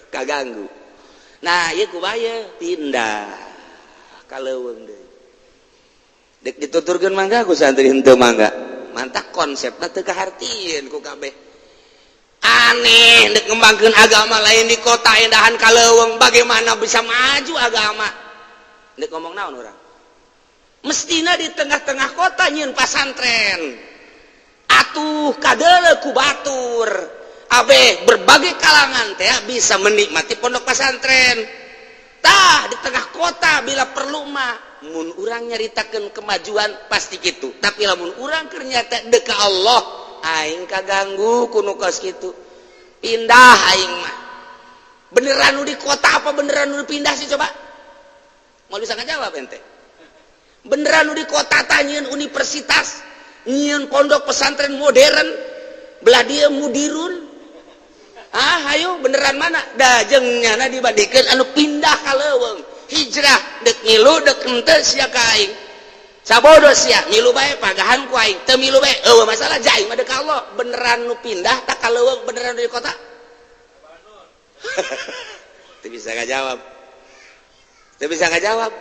Kaganggu. Nah, ieu kumaha pindah ka leuweung deui. Dek dituturkeun mangga ku santri henteu mangga. Mantak konsepna teu kahartieun ku kabeh. Aneh, dek ngembangkeun agama lain di kota indahan ka leuweung, bagaimana bisa maju agama? Dek ngomong naon urang? Mestina di tengah-tengah kota nyieun pasantren. Atuh kadeuleu ku batur. Abe berbagai kalangan teh bisa menikmati pondok pesantren. Tah di tengah kota bila perlu mah, mun urang nyaritakeun kemajuan pasti gitu, tapi lamun urang keur nyata dek ka Allah. Aing kaganggu ku nu kos kitu, pindah aing mah. Beneran nu di kota apa beneran nu pindah sih? Coba mau bisa ngajawab ente. Beneran nu di kota tah nyieun universitas, nyieun pondok pesantren modern, belah dia mudirun. Ah, ayo, beneran mana da jeung nyana dibandingkeun anu pindah ka leuweung, hijrah? Dek ngilu dek henteu sia ka aing, sabodo sia. Milu bae, pagahan ku aing. Teu milu bae, eueuh masalah. Ja aing mah deuk Allah. Beneran nu pindah tak ka leuweung, beneran nu di kota? Teu bisa ngajawab, teu bisa ngajawab,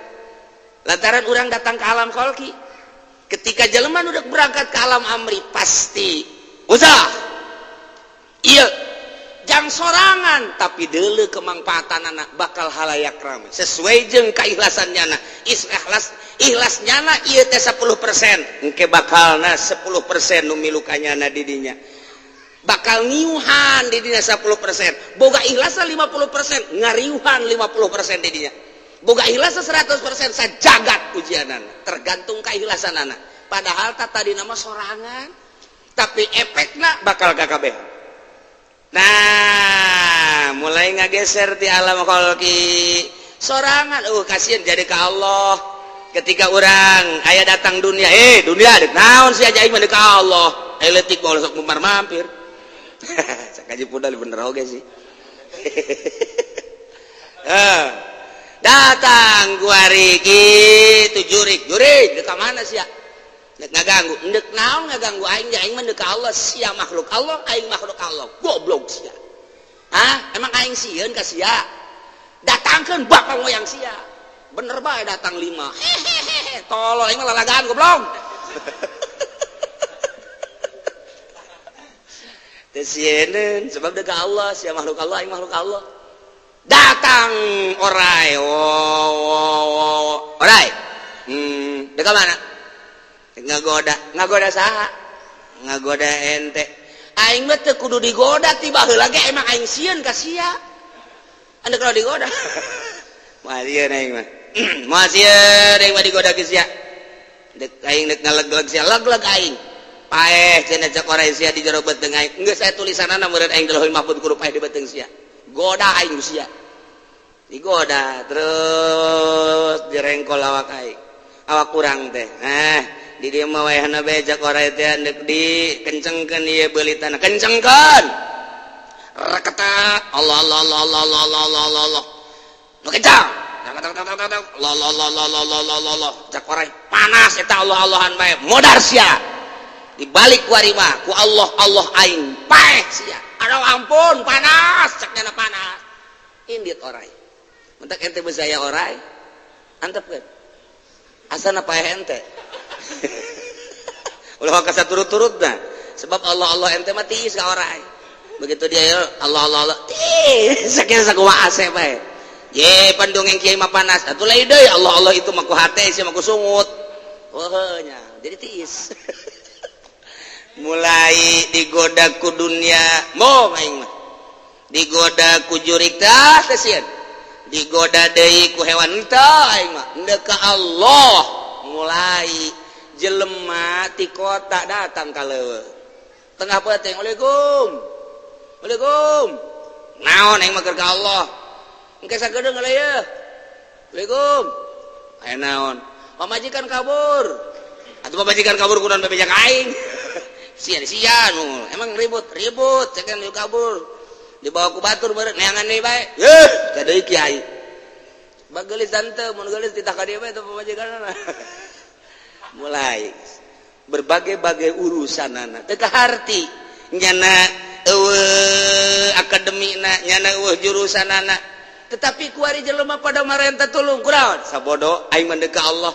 lantaran orang datang ke alam kholqi. Ketika jelema nu udah berangkat ke alam amri, pasti usah iya jang sorangan, tapi dulu kemangfaatan anak bakal halayak ramai sesuai jeung keikhlasan nyana. Ikhlas, ikhlas nyana ieu teh 10%, engke bakalna 10% nu milu ka nyana di dinya, bakal ngiuhan di dinya 10%. Boga ikhlas 50%, ngariuhan 50% di dinya. Boga ikhlas 100%, sajagat ujianan. Tergantung keikhlasan anak. Padahal tak tadi nama sorangan, tapi efekna bakal KKB. Nah, mulai ngageser di alam kholqi sorangan, kasihan jadi ke Allah. Ketika orang aya datang dunia, eh dunia, dek naon sih aja? Aing mah ka Allah. Eh, leutik mau sok mumar mampir. Kaji pudal bener oge sih. Eh, datang kuari gitu jurik jurik, dek mana sih ya? Dek ngaganggu, dek naon ngaganggu aing? Aing mah dek Allah. Sia makhluk Allah, aing makhluk Allah, goblok sia. Hah, emang aing sieun ka sia? Datangkeun bapak moyang sia. Bener bae, datang lima. Hehehe, tolol, aing mah lalagaan, goblok. Teu sieun, sebab dek Allah. Sia makhluk Allah, aing makhluk Allah. Datang orai, oh, oh, oh. Orai, dek mana ngagoda? Ngagoda saha? Ngagoda ente? Aing mah teu kudu digoda ti baheula ge. Emang aing sieun ka sia? Anda kalau digoda moal sieun aing mah, moal sieun aing mah digoda ke sia. Dek aing dek ngaleg-leg sia, leg-leg aing paeh cenah. Cek orai sia di jero beuteung aing, geus aya tulisanana meureun aing di Lauhul Mahfuz, kudu paeh di beuteung sia. Goda aing sia, digoda terus, direngkol awak aing, awak kurang teh. Eh, di dieu mah wayahna becak orai teh deuk dikencengkeun ieu beulitana, kencengkeun reketa. Allah Allah Allah Allah Allah Allah Allah Allah Allah. Nu kencang. Allah Allah Allah Allah Allah Allah Allah Allah. Cak orai, panas eta Allah Allahan bae, modar sia. Dibalik ku ari mah ku Allah Allah aing, paeh sia. Aduh ampun, panas, cak nyana panas. Indit orai. Mentak ente bezaya orai, antepkeun asana paeh ente. Ulah kasa turut-turut. Nah, sebab Allah Allah ente mah tiis ka orai. Begitu dia ya Allah Allah Allah, tiis sakieu sakumaha ase bae. Ye pandongeng kiai mah panas atuh, lain deui. Allah Allah itu mah ku hate sia mah ku sungut. Oh nya, jadi tiis. Mulai digoda ku dunia, mau aing mah digoda ku jurik tah teh sieun, digoda deui ku hewan teh, aing mah endek ka Allah. Mulai jelema ti kota datang ka leuweung tengah peuting, "Waalaikum, Waalaikum." "Naon?" "Aing mah keur ka Allah." "Engke sakedeung heula ye." "Waalaikum." "Aya naon?" "Pamajikan kabur." "Atuh pamajikan kabur kunaon bebeja ka aing?" "Sia sia nu emang ribut ribut cekan kabur, dibawa ku batur meureun, neangan deui bae." Yeuh, ka deui kiai. Bagelis tante, mun geulis titah ka dieu bae teh pamajikanna. Mulai berbagai-bagai urusan anak teu kaharti nyana, eueuh akademina nyana, eueuh jurusan anak, tetapi kuari jelema pada marenta tulung. Kunaon? Sabodo, aing mah ka Allah.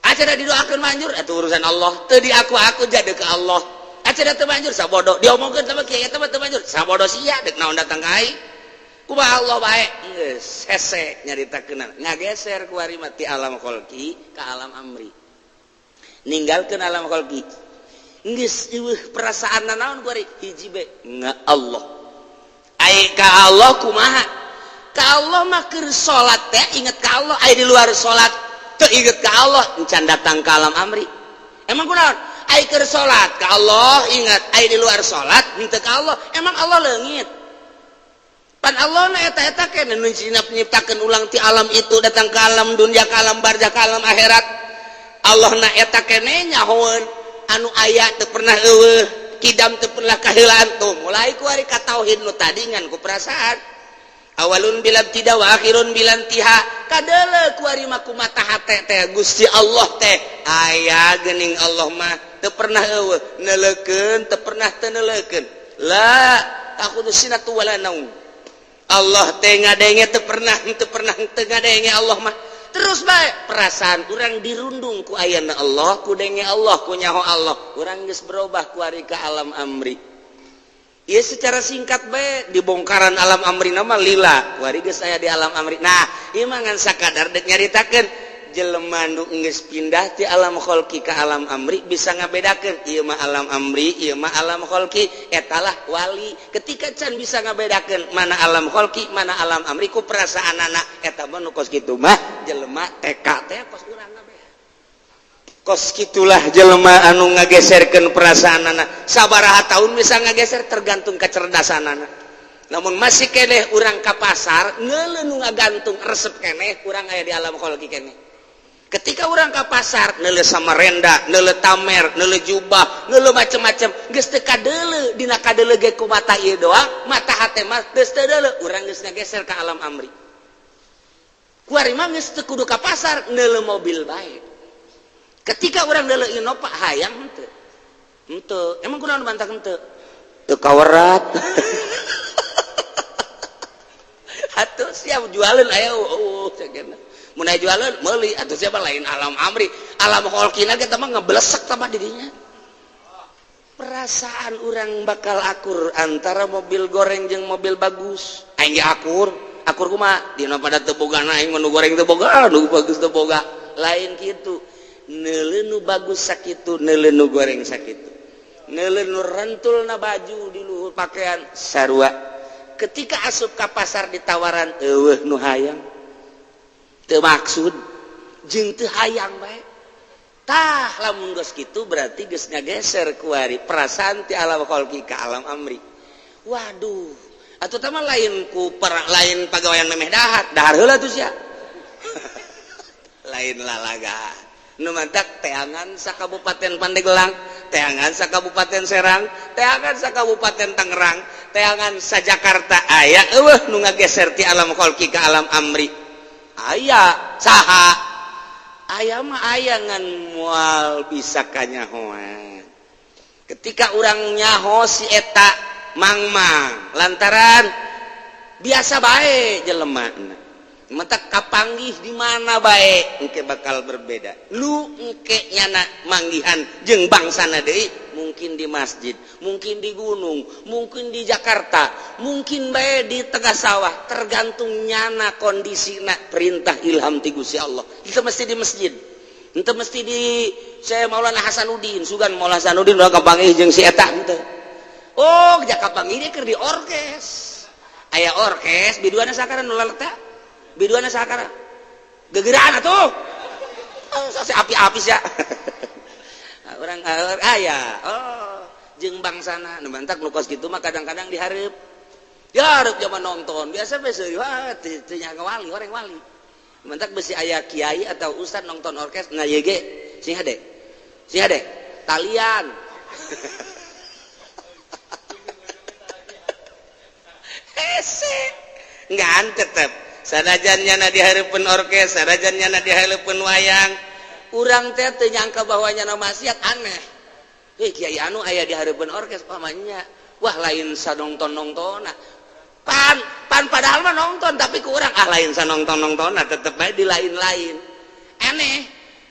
Acara didoakeun manjur, atuh urusan Allah. Teu di aku jadi ke Allah. Acara teu manjur, sabodo. Diomongkeun sama kiai eta mah teu manjur, sabodo sia. Dek naon datang ka aing? Kumaha Allah bae geus hese nyaritakeun. Ngageser kuari mah ti alam kholqi ka alam amri, ninggalkeun alam kholqi. Geus eueuh perasaan naon kuari, hiji be nga Allah. Ai ka Allah kumaha? Ka Allah mah keur salat teh inget ka Allah. Ai di luar salat teu inget ka Allah, encan datang ka alam amri. Emang kunaon? Ai keur salat ka Allah ingat, ai di luar salat henteu ka Allah. Emang Allah leungit? Pan Allah na eta-eta keneh nu nyiptakeun ulang ti alam itu datang ke alam dunia, ke alam barzah, ke alam akhirat. Allah na eta keneh nyahoeun anu aya teu pernah eueuh, kidam teu pernah kaheulaan. Tuh mulai ku ari ka tauhid nu tadi ngan ku perasaan. Awalun bila tidak wa akhirun bila intiha. Kadeuleu ku ari mah ku mata hate teh Gusti Allah teh aya geuning. Allah mah teu pernah eueuh, neuleukeun teu pernah teu neuleukeun. La ta'khudzuhu sinatu wala naum. Allah teh ngadenge teu pernah teu pernah teu ngadenge. Allah mah terus bae perasaan urang dirundung ku ayana Allah, ku denge Allah, ku nyaho Allah. Urang geus berubah ku ari ka alam amri. Ieu secara singkat bae dibongkaran alam amri nama lila ku ari geus aya di alam amri. Nah, ieu mah ngan sakadar dek nyaritakeun jelema nu geus pindah ti alam kholqi ka alam amri bisa ngabedakeun ieu mah alam amri, ieu mah alam kholqi. Etalah wali. Ketika can bisa ngabedakeun mana alam kholqi, mana alam amri ku perasaan anak, eta mah nu kos kitu mah jelema TK teh kos urang kabeh. Kos kitulah jelema anu ngageserkeun perasaan anak. Sabaraha tahun bisa ngageser tergantung kecerdasan anak. Namun masih keneh urang ka pasar neuleuh nu ngagantung resep keneh, urang aya di alam kholqi keneh. Ketika orang ke pasar neuleuh samarenda, neuleuh tamer, neuleuh jubah, neuleuh macem-macem, geus teu kadeuleu. Dina kadeuleu ge ku mata ieu doang, mata hate mah geus teu deuleu. Urang geus ngageser ka alam amri. Kuari mah geus teu kudu ka pasar, neuleuh mobil bae. Ketika urang neuleuh Innova, hayang henteu? Henteu. Emang kunaon bantah henteu? Teu kawerat. Atuh siap jualeun aya eueuh cenah. Mun aya jualan meuli atuh. Siapa lain alam amri, alam kholqina kita mah ngeblesek tambah dirinya. Perasaan orang bakal akur antara mobil goreng jeung mobil bagus. Aing ge akur. Akur kumaha? Dina pada teu boga, aing mah nu goreng teu boga, nu bagus teu boga. Lain kitu. Neuleuh nu bagus sakitu, neuleuh nu goreng sakitu, neuleuh nu rentulna baju di luhur pakaian sarua. Ketika asup ka pasar ditawaran, eueuh nu hayang. Teu maksud jeung teu hayang bae. Tah, lamun geus kitu berarti geus ngageser kuari perasaan ti alam kholqi ka alam amri. Waduh, atuh tah mah lain ku per, lain pagawean memeh dahar, dahar heula tuh sia. Lain lalaga nu mantak teangan sa Kabupaten Pandeglang, teangan sa Kabupaten Serang, teangan sa Kabupaten Tangerang, teangan sa Jakarta, aya eueuh nu ngageser ti alam kholqi ka alam amri? Aya. Saha? Aya mah aya, ngan moal bisa kanyahoan. Ketika urang nyaho si eta mangmang lantaran biasa bae jelema mata kapanggih di mana bae engke bakal berbeda. Lu engke nyana manggihan jeung bangsana deui, mungkin di masjid, mungkin di gunung, mungkin di Jakarta, mungkin bae di tengah sawah, tergantung nyana kondisi na perintah ilham ti Gusti Allah. Itu mesti di masjid, itu mesti di saya Maulana Hasanuddin, sugan Maulana Hasanuddin udah kapanggih jeung si eta henteu. Oh, kapanggih dia keur di orkes. Aya orkes biduana sakara nu laleta, biduana sakara gegeraan atuh. Oh, api-api sia orang aya. Oh, jeung bangsana nu mantak nu kos kitu mah kadang-kadang dihareup dihareup zaman nonton biasa biasa. Wah, teu wali, orang wali mantak besi aya kiai atau ustad nonton orkes. Nah, ieu ge sing hade, sing hade talian. Hese ngan tetep sanajan nyana di hareupeun orkes, sanajan nyana di hareupeun wayang, urang teh teu nyangka bahwa nyana maksiat. Aneh. Hei, kiai anu aya di hareupeun orkes pamannya, wah, lain sanongton nongtona. Pan pan padahal mah nonton, tapi ku urang, ah, lain sanongton nongtona, tetep bae di lain-lain. Aneh,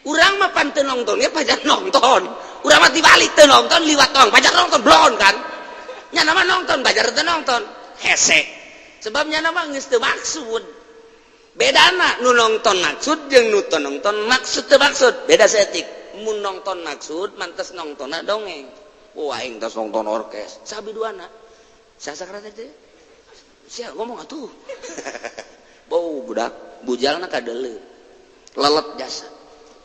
urang mah pan teu nontonnya pajar nonton. Urang mah dibalik, teu nonton liwat doang, pajar nonton blon kan. Nyana mah nonton, pajar teu nonton. Hese sebabnya nama geus teu maksud. Bedana nu nonton maksud jeung nu teu nonton maksud teu maksud beda saeutik. Mun nonton maksud mantes nontonna dongeng. Wah, aing tos nonton orkes sabi duana sasakra teh sia ngomong atuh. Bau budak bujalna kadeuleu lelet jasa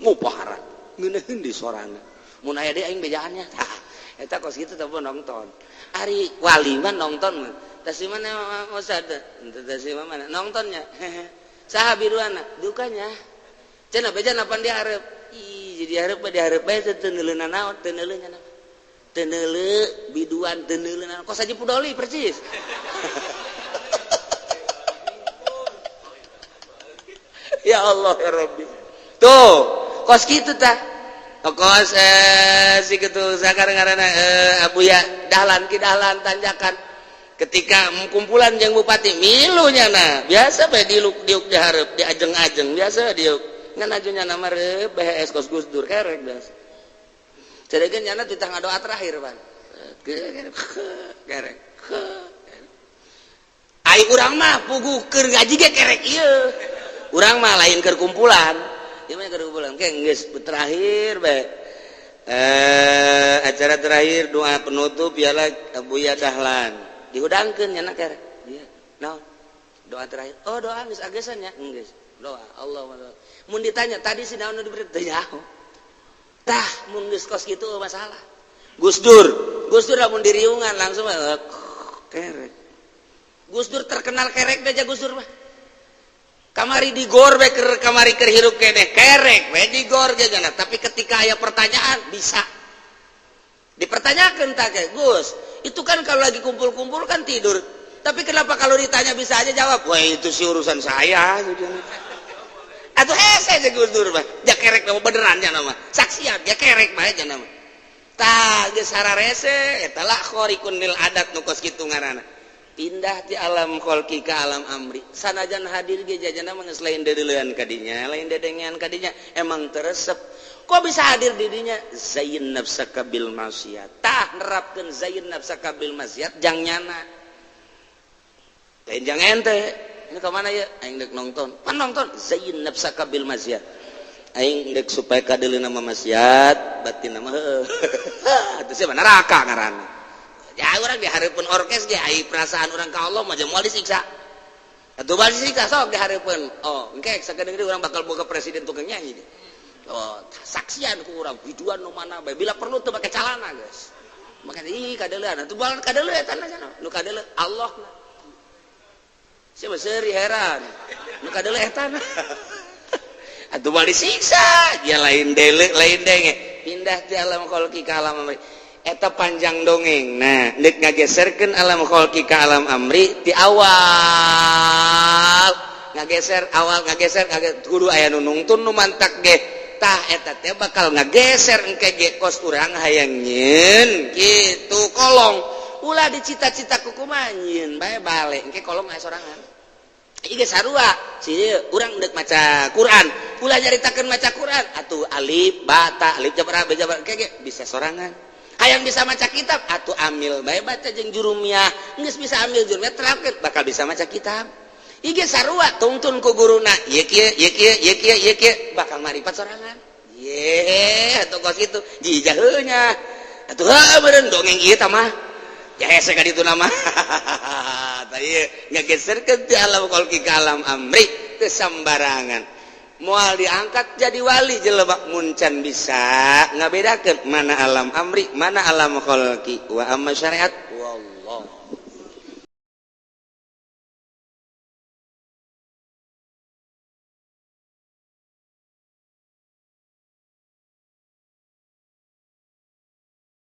ngupahara ngeunaheun di sorana. Mun aya deui aing bejaannya. Tah, eta kos kitu teh nonton. Ari wali mah nonton mah. Tas di mana Ustaz? Tas di mana? Nontonnya. Saha biruana? Dukanya. Cenah beja napan dihareup. Ih, jadi hareup mah dihareup bae teu neuleuna naon, teu neuleuh nya. Teu neuleuh biduan, teu neuleuh naon. Kos Haji Pudoli persis. Ya Allah ya Rabbi. Tuh, kos kitu tah. Kos si kitu sakar ngaranna Abuya Dahlan, Ki Dahlan tanjakan. Ketika kumpulan jeung bupati milu nyana, biasa bae diuk diuk dihareup, diajeng-ajeng biasa diuk. Ngan aju nyana mah reup BHS kos Gus Dur kerek biasa. Ceregeun nyana titah ngadoa terakhir, Pan. Kerek. Ai urang mah puguh keur ngaji ge kerek ieu. Urang mah lain keur kumpulan. Ieu mah keur kumpulan ke geus terakhir bae. Acara terakhir doa penutup ialah Abuya Dahlan. Dihudangkeun nyana kerek. Dia naon? Doa terakhir. Oh, doa geus agesan nya. Geus. Doa Allah. Mun ditanya tadi si naon nu diberi teu nyaho. Tah mun geus kos kitu masalah. Gus Dur, Gus Dur lamun diriungan langsung kerek. Gus Dur terkenal kerek aja Gus Dur mah. Kamari digor we keur kamari keur hirup keneh kerek we digor ge gana. Tapi ketika aya pertanyaan bisa dipertanyakan tak kayak Gus, itu kan kalau lagi kumpul-kumpul kan tidur. Tapi kenapa kalau ditanya bisa aja jawab? Wah, itu sih urusan saya. Atau hese aja Gus Dur mah. Ja kerek nama beneran nya nama. Saksian ya kerek mah aja nama. Tah geus hararese eta lah khariqun lil adat nu kos kitu ngaranna. Pindah ti alam kholqi ka alam amri. Sanajan hadir ge jajana mah geus lain deuleuan ka dinya, lain dedengean ka dinya, emang teresep. Kok bisa hadir di dinya? Zayin nafsaka bil maksiat. Tah nerapkeun zayin nafsaka bil maksiat jang nyana. Lain jang ente. Ini ke mana ya? Aing dek nonton. Pan nonton zayin nafsaka bil maksiat. Aing dek supaya kadeuleuna mah maksiat, batin mah heueuh. Atuh sia neraka ngaranna. Ya urang dihareupeun orkes ge ai perasaan urang ka Allah mah moal disiksa. Atuh bal disiksa sok dihareupeun. Oh, engke sakedeung deui urang bakal boga presiden tukang nyanyi. Oh, saksian ku urang biduan nu mana bae bila perlu teu make calana geus. Maka ih kadeuleun atuh bal kadeuleu eta na nu kadeuleu Allah na. Sia mah seuri heran. Nu kadeuleu eta na. Atuh bal disiksa, dia lain deuleu lain denge. Pindah ti alam kholqi ka alam amri. Eta panjang dongeng. Nah, deuk ngageserkeun alam kholqi ka alam amri ti awal ngageser awal ngageser kudu aya nu nungtun nu mantak ge. Tah eta teh bakal ngageser engke ge kos urang hayang nyieun kitu kolong. Ulah dicita-cita ku kumaha nyieun bae balik engke kolong aya sorangan. Ieu ge sarua si urang deuk maca Quran, ulah nyaritakeun maca Quran atuh alif ba ta alif jabar ba jabar engke ge bisa sorangan. Hayang bisa maca kitab atuh amil bae baca jeung jurumiyah, geus bisa amil jurumiyah terapkeun bakal bisa maca kitab. Ieu ge sarua tungtun ku guruna ieu kieu ieu kieu ieu kieu ieu kieu bakal maripat sorangan. Ye atuh kos kitu jijaheuh nya. Atuh heuh beureun dongeng ieu tah mah. Ya hese ka ditu nama. Tah ieu ngageserkeun ti alam kholqi ka alam amri teu sambarangan. Moal diangkat jadi wali jelema mun can bisa ngabedakeun mana alam amri mana alam kholqi. Wa amma syariat